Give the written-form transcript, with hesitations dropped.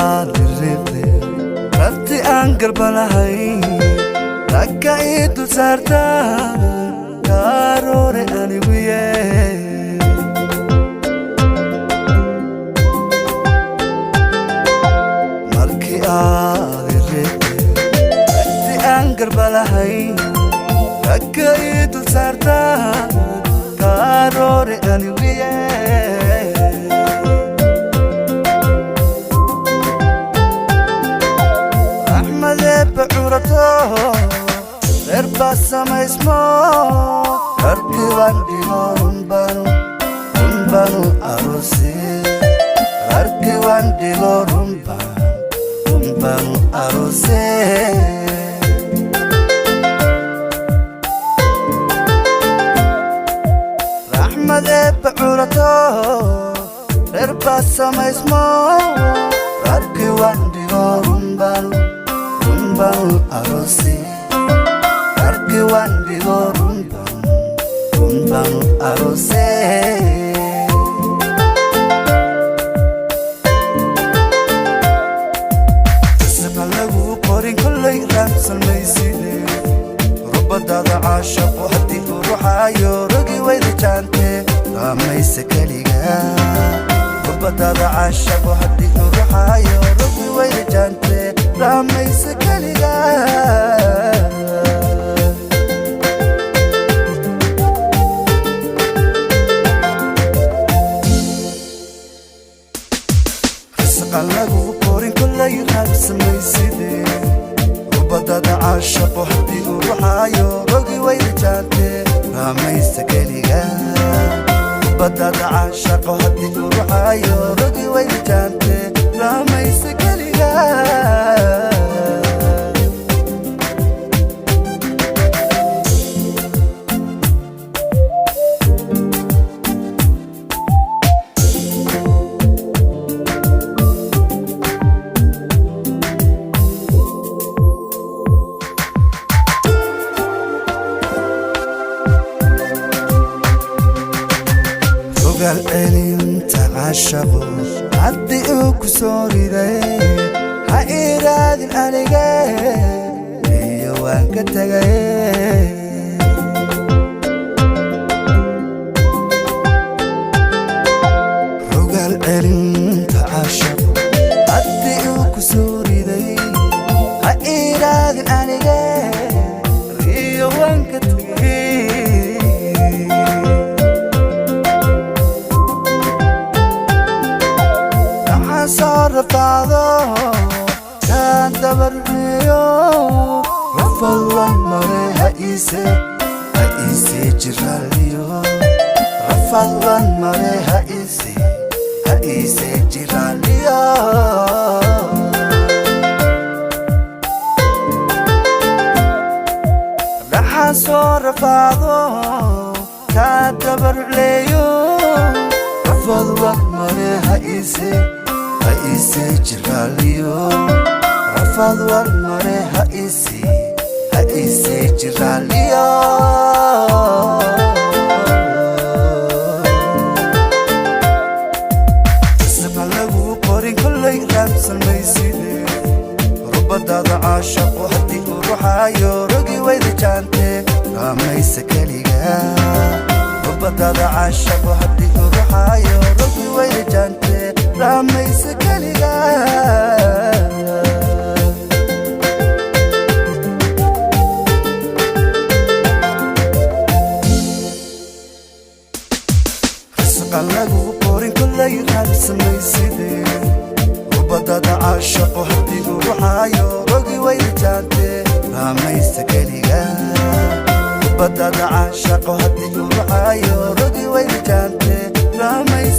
Aad riiqde rarti aan garba lahayn, ragka ii dul saarta kaaroore anigu yee. Markii aad riiqde rarti aan garba lahayn, ragka ii dul saarta kaaroore anigu yee. Axmedeebba curato reer baa samaysmo, rarki baan dhigo runbanu runbanu aroose, rarki waan dhigo runban runbanu aroose. Raxmadeebba curato reer baa samaysmo, rarki waan dhigo runbanu runbanu aroose, rarki waan dhigo runban runbanu aroose. Isaqa lagu qorin kollay raamsalmayside, rubadaada caashaqu haddii uu ruxaayo rogi wayda jaante raamaysa keliga. Rubadaada caashaqu haddii uu ruxaayo rogi wayda jaante raamaysa keliga. Risqa lagu qorin kollay raabsamayside, rubadada caashaqu haddii uu ruxaayo rogi wayda jaante raamaysa keliga. Rubadada caashaqu haddii uu ruxaayo rogi wayda jaante raamaysa keliga. Rogaal celinta caashaqu haddii uu ku soo riday, ha iraadin anige iyo waan ka tegay. Rogaal celinta caashaqu haddii uu ku soo riday, ha iraadin anige iyo waan ka tegay. Waxaan soo rafaado kaan dabarciyo rafad wan mare, ha iise ha iise jiraaliyo. Rafad wan mare, ha iise ha iise jiraaliyo. Dhaxaan soo rafaado kaa dabarleeyo rafad wan mare, ha iise ha iise jiraaliyo. Rafad wan mare, ha iise ha iise jiraaliyo. Isaqa lagu qorin kollay raabsalmayside, rubadaada caashaqu haddii uu ruxaayo rogi wayda jaante raamaysa keliga. Rubadaada caashaqu haddii uu ruxaayo rogi wayda jaante raamaysa keliga. Risqa lagu qorin kollay raabsamayside, rubadada caashaqu haddii uu ruxaayo rogi wayda jaante raamaysa keliga. Rubadada caashaqu haddii uu ruxaayo rogi wayda jaante raamaysa.